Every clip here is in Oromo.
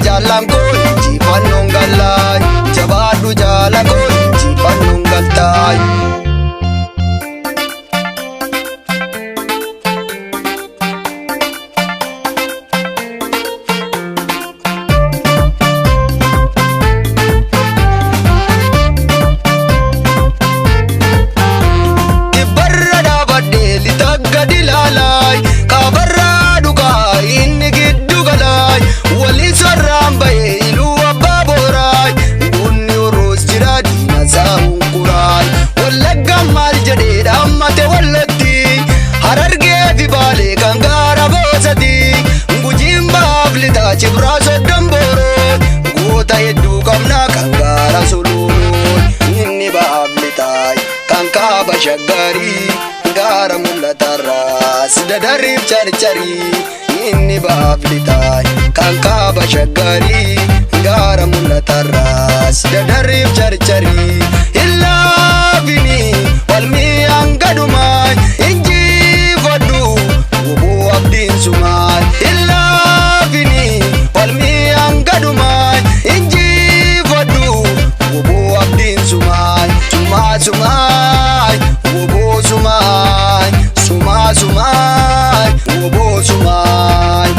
Jabaadhaa jaallan koo injifannoon gallaa jabaadhu jaala koo injifannoon galtaa. Kibbarra dhaabadhee lixa gadi ilaalaay kaabarraa dhugaa inni giddu galaay waliin sarraan bahee iluu abbaa booraay bunni oroos jira diina saa'uun kuraay wallaggaan maal jedhee dhaammate wallatti harargee fi baalee kan gaara boosati gujiin baaf lixaa cibraa soddon booroo goota hedduu qabnaa kan gaara suluuluun inni baaf lixaay kan kaaba shaggarii gaara mul'atarraas dadarriif carcarii inni baaf lixaay kan kaaba shaggarii gaara mul'atarraas dadarriif carcarii illaafini walmii hangadumaay injifadhu woboo abdiin sumaay illaafini walmii hangadumaay injifadhu woboo abdiin sumaay sumaa sumaay woboo sumaay sumaa sumaay woboo sumaay.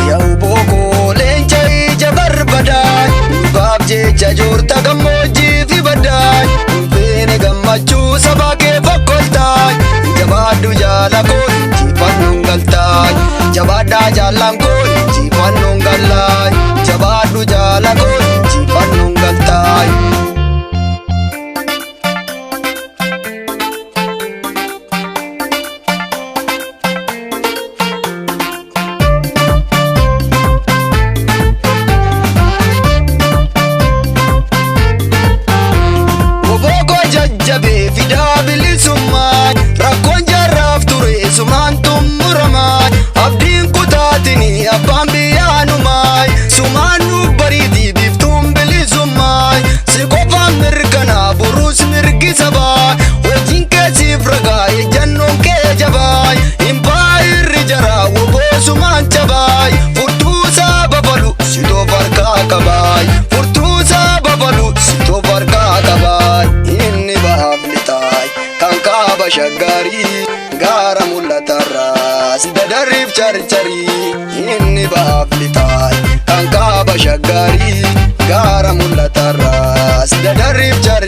Yaa'u leenca ija barbadaa dhugaaf jecha joorta gammoojjii fi baddaa feene gammachuu sabaa kee fokkoltaa jabaadhu jaala koo injifannoon galtaa jabaadhaa jaallan koo injifannoon gallaa jabaadhu jaala koo injifannoon galtaa. Oboko jajjabee fidaa bilisummaa rakkoon jaarraaf ture sumaan xumuramaa abdiin kutaatini abbaan biyyaanumaa sumaan nuuf bariitii biiftuun bilisummaa si qofaan mirkanaa boruus mirgi sabaa hojiin keessiif ragaa ejjannoon kee jabaa impaayirri jaraa woboo sumaan cabaa furtuusaa babalu sitoof harkaa qabaa furtuusaa babalu sitoof harkaa qabaa inni baaf lixaay kan kaaba shaggarii gaara mul'atarraas dadarriif carcarii inni baaf lixaay kan kaaba shaggarii gaara mul'atarraas dadarriif carcarii.